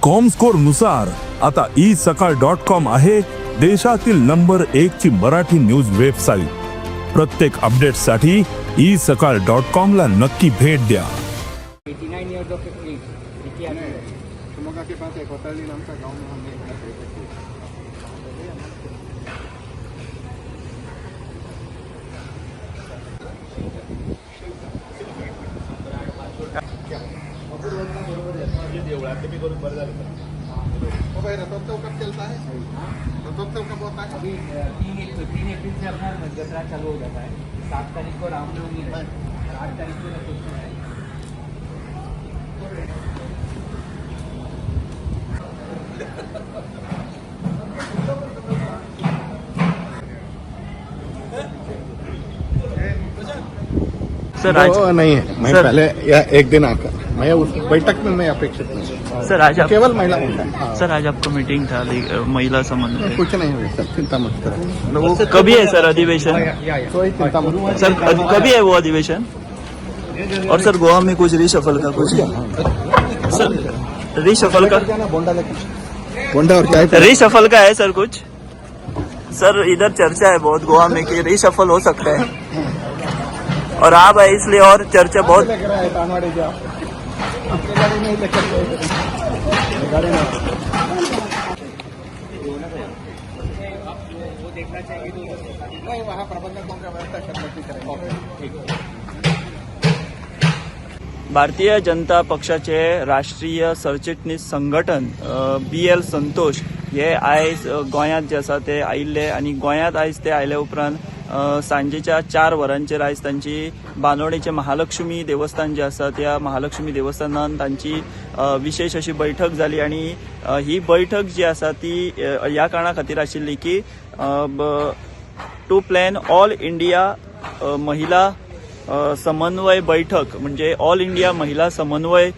Comscore नुसार आता E सकाळ डॉट कॉम आहे देशातील नंबर एक ची मराठी न्यूज वेबसाईट. प्रत्येक अपडेटसाठी ई सकाळ डॉट कॉम ला नक्की भेट द्या. 89 years of age. देखिए आप. शिमोगा के पास एक होटल नाम का गांव में हमने एक बैठक की. ओ भाई, रथोत्सव कब चलता है? रथोत्सव कब होता है? अभी 3 अप्रैल से अपना जत्रा चालू हो जाता है. 7 तारीख को रामनवमी है और 8 तारीख को रथोत्सव है. सर, आज वो नहीं है. मैं सर. पहले या एक दिन आकर मैं उस बैठक में मैं अपेक्षित नहीं हूँ. सर, आज आप केवल महिला मुद्दा है. सर, आज आपको मीटिंग था महिला समन्वय. कुछ नहीं हुई सर, चिंता मत करो. वो कभी है सर अधिवेशन? कोई चिंता मत करो. सर, कभी है वो अधिवेशन? और सर, गोवा में कुछ रिशफल का कुछ, सर, रिशफल का? जाना बोंडा लेकर, बोंडा और चाय. रिशफल का है सर कुछ? सर, इधर चर्चा है बहुत गोवा में कि रिशफल हो सकता है और आप है इसलिए और चर्चा बहुत. लग रहा है तानवाड़े जाओ, अपनी गाड़ी में लेकर जाओ, गाड़ी में. वो देखना चाहिए तो नहीं, वहाँ प्रबंधकों का व्यवस्था शर्मती करेंगे. भारतीय जनता पक्षाचे राष्ट्रीय सरचिटणीस संघटन बी एल संतोष हे आयज गोंयांत जे आसा ते आयिल्ले आनी गोंयांत आयज ते आयले उपरांत सांजेच्या 4 वरांचेर आयज तांची बांदोडेचें महालक्ष्मी देवस्थान जें आसा त्या महालक्ष्मी देवस्थानान तांची विशेश अशी बैठक जाली आनी ही बैठक जी आसा ती ह्या कारणा खातीर आशिल्ली की टू प्लॅन ऑल इंडिया महिला समन्वय बैठक, म्हणजे ऑल इंडिया महिला समन्वय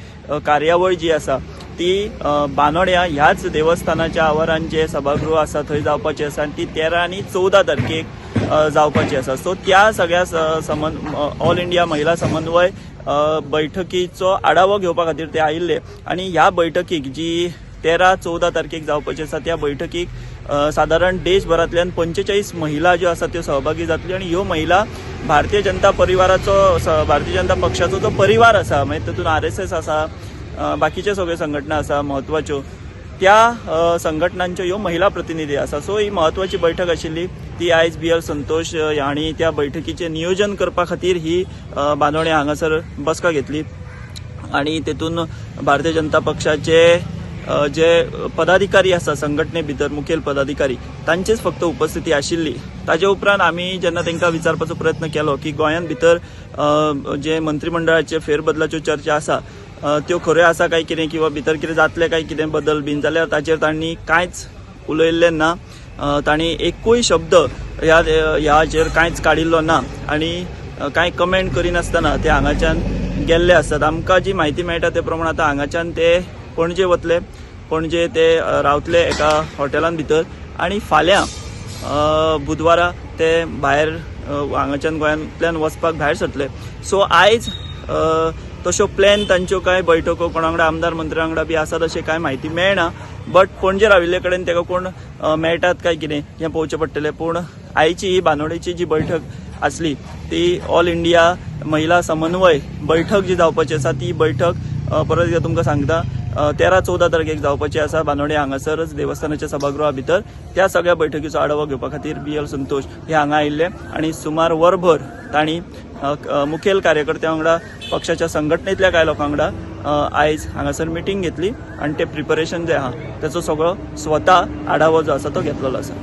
कार्यावळ जी आसा ती बानोड्या ह्याच देवस्थानाच्या आवारान जे सभागृह आसा थंय जावपाची आसा आनी ती 13 आनी 14 तारखेक जावपाची आसा. सो त्या सगळ्या समन ऑल इंडिया महिला समन्वय बैठकीचो आढावो घेवपा खातीर ते आयिल्ले आनी ह्या बैठकीक जी 13-14 तारखेक जावपाची आसा त्या बैठकीक सादारण देशभरांतल्यान 45 महिला ज्यो आसा त्यो सहभागी जातल्यो आनी ह्यो महिला भारतीय जनता परिवाराचो, भारतीय जनता पक्षाचो जो परिवार आसा, मागीर तातूंत आरएसएस आसा, बाकीच्यो सगळ्यो संघटना आसा म्हत्वाच्यो, त्या संघटनांच्यो ह्यो महिला प्रतिनिधी आसा. सो ही म्हत्वाची बैठक आशिल्ली ती आयज बी एल संतोष हांणी त्या बैठकीचें नियोजन करपा खातीर ही बांदोडे हांगासर बसका घेतली आणि तेतून भारतीय जनता पक्षाचे जे पदाधिकारी आसा, संघटने भितर मुखेल पदाधिकारी, तांचीच फक्त उपस्थिती आशिल्ली. ताजे उपरांत आमी जेन्ना तांकां विचारपाचो प्रयत्न केलो की गोंयांत भितर जे मंत्रिमंडळाचे फेरबदलाच्यो चर्चा आसा त्यो खऱ्यो आसा काय कितें किंवा भितर कितें जातलें काय कितें बदल बीन जाल्यार ताचेर तांणी कांयच उलयल्लें ना. तांणी एकूय शब्द ह्या ह्याचेर कांयच काडिल्लो ना आनी कांय कमेंट करिनासतना ते हांगाच्यान गेल्ले आसात. आमकां जी म्हायती मेळटा ते प्रमाण आतां हांगाच्यान ते पणजे वतले, पणजे ते रावतले एका हॉटेलान भितर आनी फाल्यां बुधवारा ते भायर हांगाच्यान गोंयांतल्यान वचपाक भायर सरतले. सो आयज तश्यो प्लॅन तांच्यो कांय बैठको कोणा वांगडा, आमदार मंत्र्या वांगडा बी आसात अशें कांय म्हायती मेळना, बट पणजे राविल्ले कडेन ताका कोण मेळटात काय कितें हें पळोवचें पडटलें. पूण आयची ही बांदोडेची जी बैठक आसली ती ऑल इंडिया महिला समन्वय बैठक जी जावपाची आसा ती बैठक परत एकदां तुमकां सांगता, 13-14 तारखेक जावपाची आसा बांदोडे हांगासरच देवस्थानाच्या सभागृहा भितर. त्या सगळ्या बैठकीचो आढावो घेवपा खातीर बी एल संतोष हे हांगा आयिल्ले आनी सुमार वरभर तांणी मुखेल कार्यकर्त्यां वांगडा, पक्षाच्या संघटनेतल्या कांय लोकां वांगडा आयज हांगासर मिटींग घेतली आनी ते प्रिपरेशन जें आहा तेचो सगळो स्वता आढावो जो आसा तो घेतलेलो आसा.